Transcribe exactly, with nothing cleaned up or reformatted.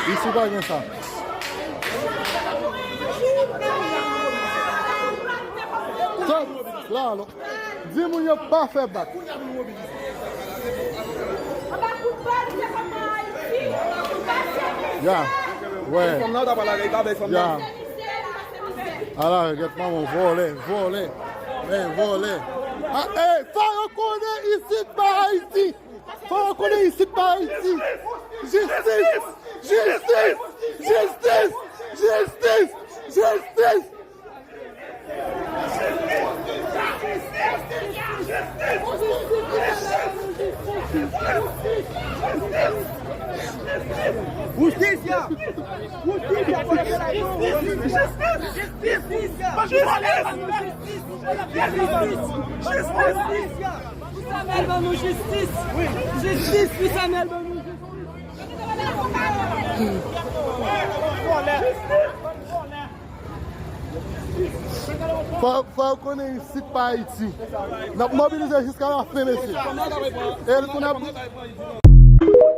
Isi pa gen sa. Stop! La, non. Di moun yo pa fè bak. Ya. Wè. Fòm nan, w ta pral lage, w ta bay fòm nan. Ya. Ala, gèt manman, vòlè, vòlè. Ey, vòlè. Ah, ey, sa yo konnen isit pa Ayiti. Fò yo konnen isit pa Ayiti. Jistis! Jistis! Jistis! Jistis! Jistis! Jistis! Jistis! Jistis! Jistis! Jistis! Jistis! Pou Samuel ban nou jistis. Jistis pou Samuel ban nou jistis. Fò, fò yo konnen isit pa Ayiti. N ap mobilize jiska lafen, mesye. E l pou n ap